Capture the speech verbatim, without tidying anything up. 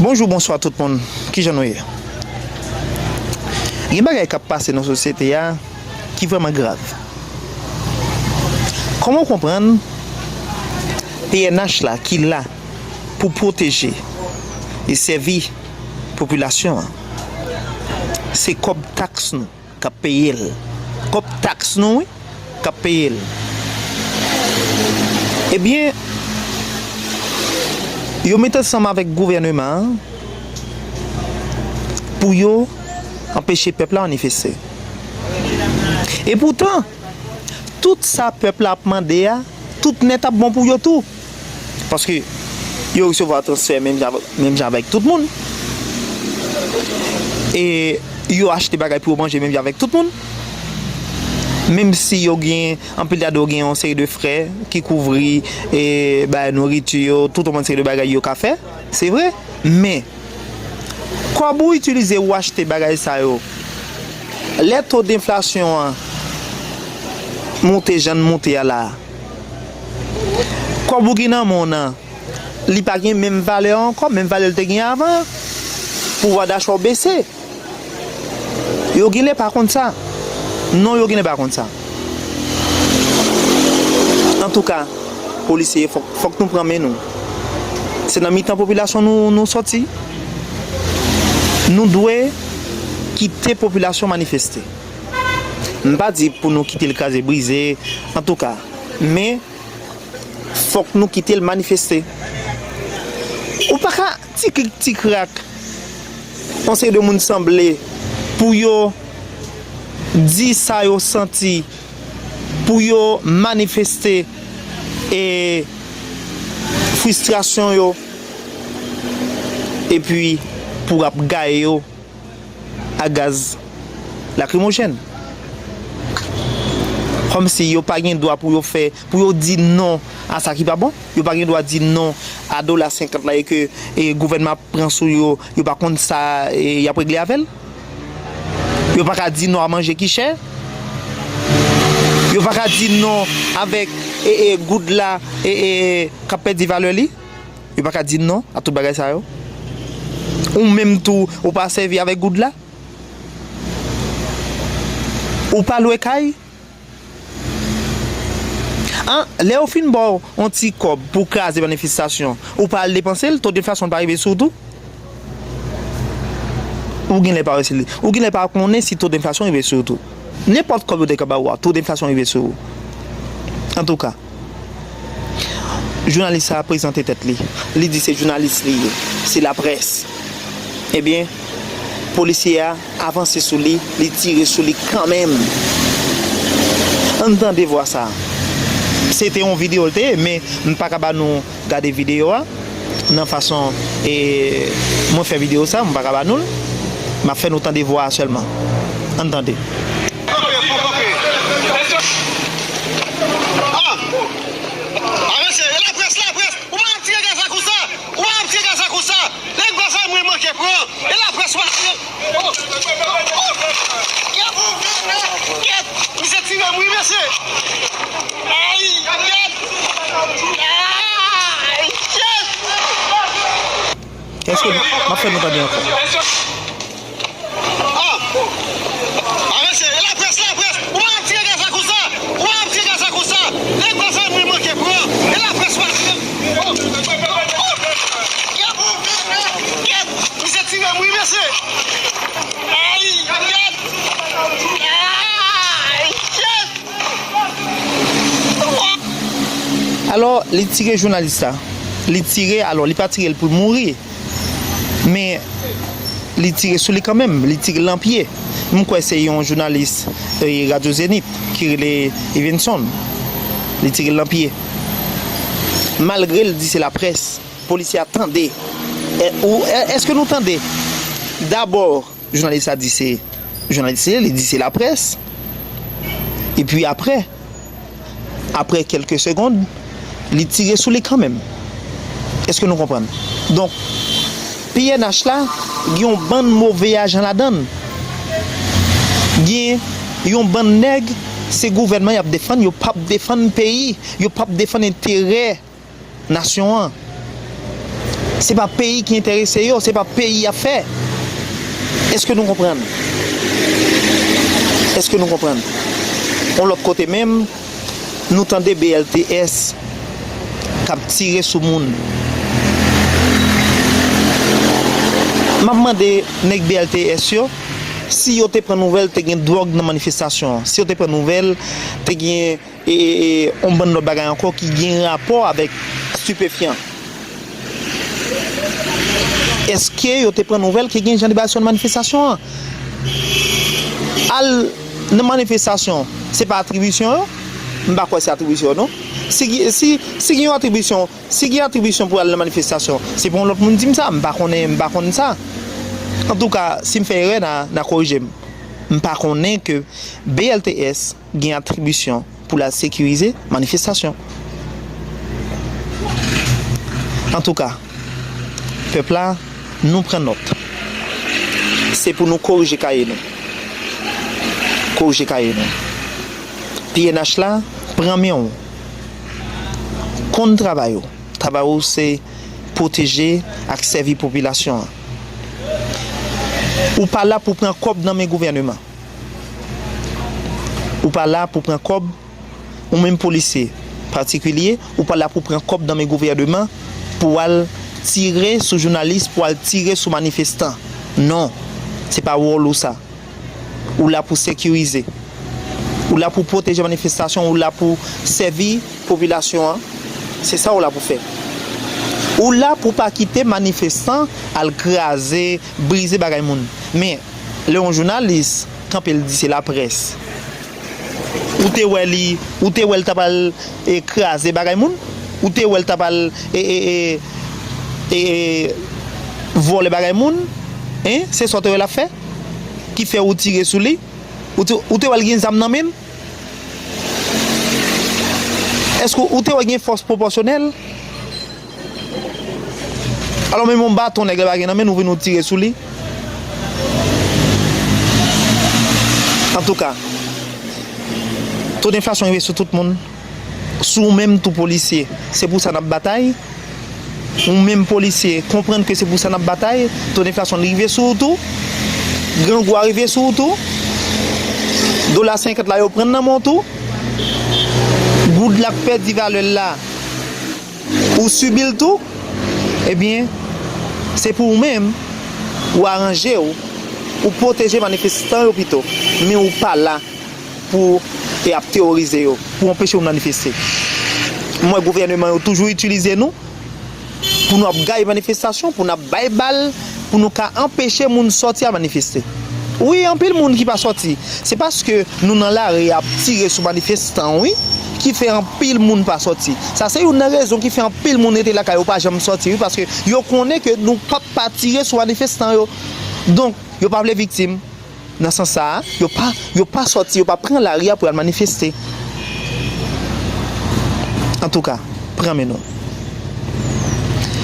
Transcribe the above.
Bonjou, bonswa tout moun. Kijan nou ye? Gen bagay k ap pase nan sosyete a ki vrèman grav. Kòman w konprann P N H la ki la pou pwoteje e sèvi popilasyon an, se kòb taks nou k ap peye l. Kòb taks nou, wi, k ap peye l. Ebyen, yo met ansanm avèk gouvèneman an pou yo anpeche pèp la manifeste. Epoutan, tout sa pèp la ap mande a, tout nèt ap bon pou yo tou. Paske yo resevwa transfè menm jan, menm jan avèk tout moun. E yo achte bagay pou yo manje menm jan avèk tout moun. Menm si yo gen, anpil nan yo gen yon seri de frè ki kouvri, e, bay nouriti yo, tout yon seri de bagay yo ka fè, se vre. Men, kòb ou itilize ou achte bagay sa yo, lè to denflasyon an monte jan l monte a la, kòb ou gen nan men w nan, li pa gen menm valè ankò, menm valè l te gen avan. Pouvwa dacha w bese. Yo genlè pa konn sa. Non, yo genlè pa konn sa. Antouka, polisye, fòk, fòk nou pran men nou. Se nan mitan popilasyon nou, nou sòti. Nou dwe kite popilasyon manifeste. M pa di pou nou kite l kraze brize, antouka, men fòk nou kite l manifeste. Ou pa ka ti krik ti krak, yon seri de moun sanble pou yo di sa yo santi, pou yo manifeste e fristrasyon yo, epi pou w ap gaye yo a gaz lakrimojèn. Kòmsi yo pa gen dwa pou yo fè, pou yo di non a sa ki pa bon. Yo pa gen dwa di non a dola senkant la e ke, e, gouvènman ap pran sou yo, yo pa konn sa, e, y ap regle avè l. Yo pa ka di non a manje ki chè. Yo pa ka di non avèk, e, e, goud la, e, e, k ap pèdi valè li. Yo pa ka di non a tout bagay sa yo. Ou menm tou, ou pa sèvi avèk goud la. Ou pa lwe kay. An, lè yo fin ba w yon ti kòb pou kraze manifestasyon, ou pa al depanse l, to denflasyon pa rive sou ou tou? Ou genlè pa wè si li, ou genlè pa konnen si to denflasyon rive sou ou tou. Nenpòt kòb yo te ka ba ou a, to denflasyon rive sou ou. Antouka, jounalis sa a prezante tèt li. Li di se jounalis li ye. Se laprès. Ebyen, polisye a avanse sou li, li tire sou li kanmenm. Ann tande vwa sa a. Se te yon videyo l te ye, men m pa ka ba nou gade videyo a nan fason, e, mwen fè videyo sa, m pa ka ba nou l. M ap fè nou tande vwa a sèlman. Ann tande. Avanse, e laprès, laprès, ou pa ap tire gaz la konsa, ou pa ap tire gaz la konsa. Nèg gaz la mwen manke pran, e laprès ou pa tire. Kèt, kèt, misye tire m wi mesye. Ay, kèt. Ay, kèt. Èske m ap fè nou tande ankò? Ah! Avanse, e laprès, laprès! Ou pa ap tire gaz la konsa! Ou pa ap tire gaz la konsa! Nèg gaz la mwen manke pran! E laprès ou pa tire! Oh! Oh! Kèt! Kèt! Misye tire m wi mesye! Ay! Kèt! Ay! Kèt! Alò, li tire jounalis la. Li tire, alò, li pa tire l pou l mouri. Men, li tire sou li kanmenm. Li tire l nan pye. M kwè se yon jounalis, eh, Radyo Zenith ki rele Evenson. Li tire l nan pye. Malgre l di se laprès, polisye a tande. E, ou, e, èske nou tande? Dabò, jounalis la di se jounalis li ye, li di se laprès. Epi apre, apre kèlke segond, li tire sou li kanmenm. Èske nou konprann? Donk, P N H la, gen yon bann move ajan ladan l. Gen yon bann nèg, se gouvènman y ap defann, yo p ap defann peyi, yo p ap defann enterè nasyon an. Se pa peyi ki enterese yo, se pa peyi y ap fè. Èske nou konprann? Èske nou konprann? Yon lòt kote menm, nou tande B L T S k ap tire sou moun. M ap mande nèg B L T S yo si yo te pran nouvèl te gen dwòg nan manifestasyon an, si yo te pran nouvèl te gen e, e, e, yon bann lòt bagay ankò ki gen rapò avèk stipefyan. Èske yo te pran nouvèl ke gen jan de bagay sou manifestasyon an? Al nan manifestasyon, se pa atribisyon yo? M pa kwè se atribisyon yo, non. Si, si, si gen yon atribisyon, si gen atribisyon pou al nan manifestasyon, se pou yon lòt moun di m sa, m pa konnen, m pa konn sa. Antouka, si m fè erè, n a, n a korije m. M pa konnen ke B L T S gen atribisyon pou l al sekirize manifestasyon. Antouka, pèp la, nou pran nòt. Se pou nou korije kaye nou. Korije kaye nou. P N H la, pran men w. Konn travay ou. Travay ou se pwoteje ak sèvi popilasyon an. Ou pa la pou pran kòb nan men gouvèneman. Ou pa la pou pran kòb, ou menm polisye patikilye, ou pa la pou pran kòb nan men gouvèneman pou al tire sou jounalis, pou al tire sou manifestan. Non, se pa wòl ou sa. Ou la pou sekirize. Ou la pou pwoteje manifestasyon, ou la pou sèvi popilasyon an. Se sa ou la pou fè. Ou la pou pa kite manifestan al kraze, brize bagay moun. Men, lè yon jounalis kanpe l di se laprès, ou te wè li, ou te wè l t ap al, e, kraze bagay moun? Ou te wè l t ap al, e, e, e, e, e, vòlè bagay moun? Hein? Se sa w te wè l ap fè? Ki fè ou tire sou li? Ou te, ou te wè l gen zam nan men l? Èske ou te wè gen fòs pwopòsyonèl? Alò, menm yon baton nèg la pa gen nan men l, ou vin ou tire sou li. Antouka, to denflasyon rive sou tout moun. Sou ou menm tou polisye. Se pou sa n ap batay. Ou menm polisye, konprann ke se pou sa n ap batay. To denflasyon rive sou ou tou. Grangou a rive sou ou tou. Dola senkant la yo pran nan men w tou. Goud la k pèdi valè l la. Ou sibi l tou, ebyen, se pou ou menm, ou aranje w, ou pwoteje manifestan yo pito, men ou pa la pou e ap teworize yo, pou anpeche yo manifeste. M wè gouvèneman yo toujou itilize nou pou nou ap gaye manifestasyon, pou n ap bay bal, pou nou ka anpeche moun sòti al manifeste. Wi, anpil moun ki pa sòti, se paske nou nan lari ap tire sou manifestan, wi, ki fè anpil moun pa sòti. Sa se youn nan rezon ki fè anpil moun rete lakay yo, pa janm sòti, wi, paske yo konnen ke nou p ap pa tire sou manifestan yo. Donk, yo pa vle viktim. Nan sans sa a, yo pa, yo pa sòti, yo pa pran lari a pou y al manifeste. Antouka, pran men nou.